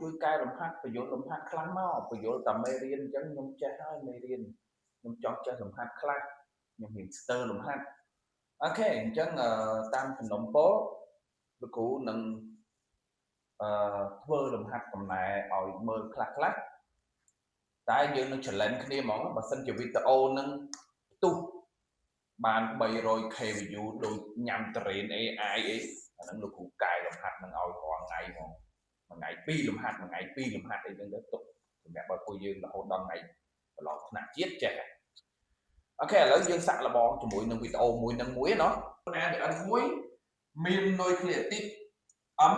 ជួយកែលំហាត់បញ្យល់លំហាត់ខ្លះមកបញ្យល់តែមេរៀនអញ្ចឹងខ្ញុំចេះហើយមេរៀនខ្ញុំចង់ចេះលំហាត់ខ្លះខ្ញុំរៀនស្ទើរលំហាត់OK អញ្ចឹងតាមសំណុំពរលោកគ្រូនឹងអឺធ្វើលំហាត់កំណែឲ្យមើលខ្លះខ្លះតែយើងនឹង challenge គ្នាហ្មងបើសិនជាវីដេអូនឹងផ្ទុះបាន 300K view ដូចញ៉ាំ train AI អីអាហ្នឹងលោកគ្រូកែលំហាត់នឹងឲ្យរាល់ថ្ងៃហ្មងមួយថ្ងៃ2លំហាត់មួយថ្ងៃ2លំហាត់អីចឹងទៅទុកសម្រាប់ឲ្យពួកយើងរហូតដល់ថ្ងៃប្រឡងថ្នាក់ជាតិចេះOK ឥឡូវយើងសាក់លបងជាមួយនឹងវីដេអូមួយនឹងមួយណោះ ADN មួយមាននុយក្លេអទីត M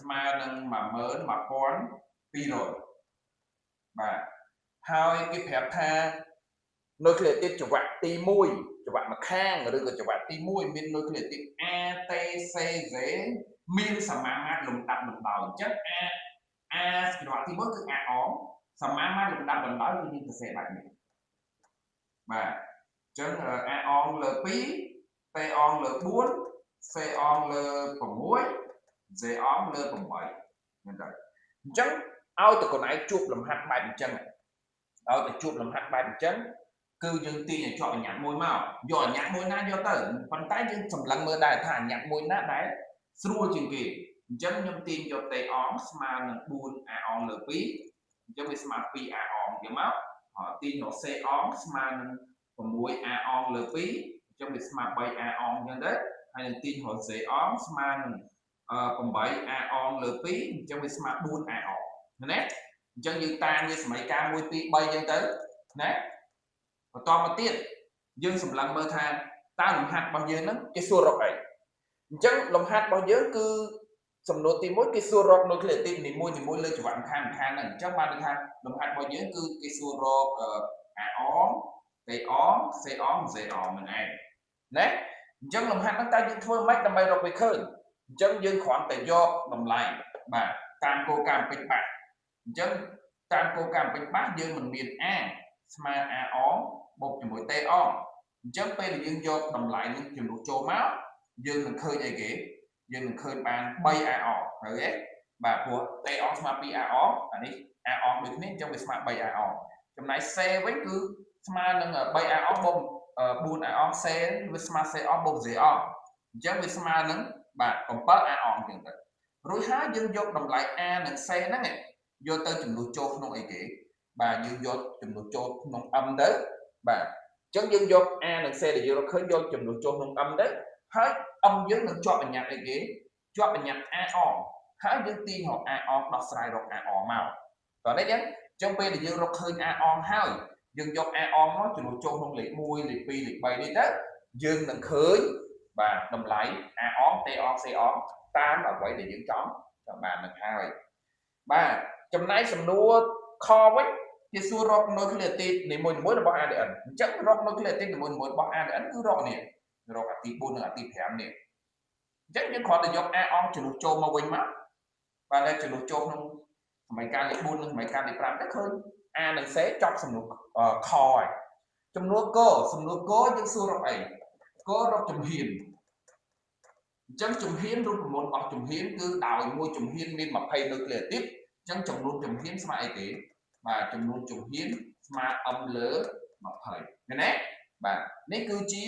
ស្មើនឹង11200បាទហើយគេប្រាប់ថានុយក្លេអទីតចង្វាក់ទី1ចង្វាក់ម្ខាងឬក៏ចង្វាក់ទី1មាននុយក្លេអទីត A T C Z មានសមាមាត្រលំដាប់លំដោយអញ្ចឹង A A ចង្វាក់ទី1គឺ A អងសមាមាត្រលំដាប់លំដោយគឺយើងសរសេរបែបនេះបាទអញ្ចឹង A អងលើ2 T អងលើ4 C អងលើ6 Z អងលើ8មែនទេអញ្ចឹងឲ្យតែកូនឯងជួបលំហាត់បែបអញ្ចឹងឲ្យតែជួបលំហាត់បែបអញ្ចឹងគឺយើងទាញឲ្យជាប់អញ្ញត្តិមួយមកយកអញ្ញត្តិមួយណាយកទៅប៉ុន្តែយើងសម្លឹងមើលដែរថាអញ្ញត្តិមួយណាដែលស្រួលជាងគេអញ្ចឹងខ្ញុំទាញយក T អងស្មើនឹង4 A អងលើ2អញ្ចឹងវាស្មើ2 A អងយកមកទាញរក C អងស្មើនឹង6 A អងលើ2អញ្ចឹងវាស្មើ3 A អងអញ្ចឹងទៅហើយនឹងទាញរក Z អងស្មើនឹង8 A អងលើ2អញ្ចឹងវាស្មើ4 A អងណាអញ្ចឹងយើងតាងវាសម័យកាល1 2 3អញ្ចឹងទៅណាបន្តមកទៀតយើងសម្លឹងមើលថាតើលំហាត់របស់យើងហ្នឹងគេសួររកអីអញ្ចឹងលំហាត់របស់យើងគឺសំណួរទី1គេសួររកនុយក្លេអទីតនីមួយនីមួយលើចង្វាក់ខាងខាងហ្នឹងអញ្ចឹងបានន័យថាលំហាត់របស់យើងគឺគេសួររក A អង T អង C អង Z អងហ្នឹងឯងណាអញ្ចឹងលំហាត់ហ្នឹងតើយើងធ្វើម៉េចដើម្បីរកវាឃើញអញ្ចឹងយើងគ្រាន់តែយកតម្លៃបាទតាមគោលការណ៍ពេញបាក់អញ្ចឹងតាមគោលការណ៍ពេញបាក់យើងមិនមាន A ស្មើ A អងបូកជាមួយ T អងអញ្ចឹងពេលដែលយើងយកតម្លៃនឹងចំនួនចូលមកយើងនឹងឃើញអីគេយើងនឹងឃើញបាន 3A អងត្រូវទេបាទព្រោះ T អងស្មើ 2A អងអានេះ A អងដូចគ្នាអញ្ចឹងវាស្មើ 3A អងចំណែក C វិញគឺស្មើនឹង 3A អងបូក 4A អង C វាស្មើ C អងបូក Z អងអញ្ចឹងវាស្មើនឹងបាទ 7A អងអញ្ចឹងទៅរួចហើយយើងយកតម្លៃ A និង C ហ្នឹងយកទៅចំនួនចូលក្នុងអីគេបាទយើងយកចំនួនចូលក្នុង M ទៅបាទអញ្ចឹងយើងយក A និង C ដែលយើងរកឃើញយកចំនួនចូលក្នុង M ទៅហើយ M យើងនឹងជាប់បញ្ញត្តិអីគេជាប់បញ្ញត្តិ A អងហើយយើងទាញរក A អងដោះស្រាយរក A អងមកតោះនេះអញ្ចឹងអញ្ចឹងពេលដែលយើងរកឃើញ A អងហើយយើងយក A អងមកចំនួនចូលក្នុងលេខ1លេខ2លេខ3នេះទៅយើងនឹងឃើញបាទតម្លៃ A អង T អង C អងតាមអ្វីដែលយើងចង់ចង់បាននឹងហើយបាទចំណែកសំណួរខវិញគេសួររកនុយក្លេអទីតនីមួយៗរបស់ ADN អញ្ចឹងរកនុយក្លេអទីតនីមួយៗរបស់ ADN គឺរកនេះរកអាទី4និងអាទី5នេះអញ្ចឹងយើងគ្រាន់តែយក A អងជំនួសចូលមកវិញមកបាទតែជំនួសចូលក្នុងសម័យកាលលេខ4និងសម័យកាលលេខ5ទៅឃើញ A និង C ចប់សំណួរខហើយចំនួនកសំណួរកយើងសួររកអីករកជំហានអញ្ចឹងជំហានរូបមន្តរបស់ជំហានគឺដោយមួយជំហានមាន20នុយក្លេអទីតអញ្ចឹងចំនួនជំហានស្មើអីទេបាទចំនួនជំហានស្មើ m លើ20ឃើញទេបាទនេះគឺជា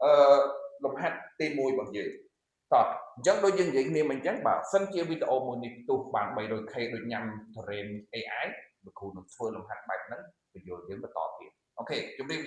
អឺលំហាត់ទី1របស់យើងតោះអញ្ចឹងដូចយើងនិយាយគ្នាមកអញ្ចឹងបាទសិនជាវីដេអូមួយនេះផ្ទុះបាន 300K ដូចញ៉ាំ train AI លោកគ្រូនឹងធ្វើលំហាត់បែបហ្នឹងបញ្យល់យើងបន្តទៀត OK ជម្រាបលា។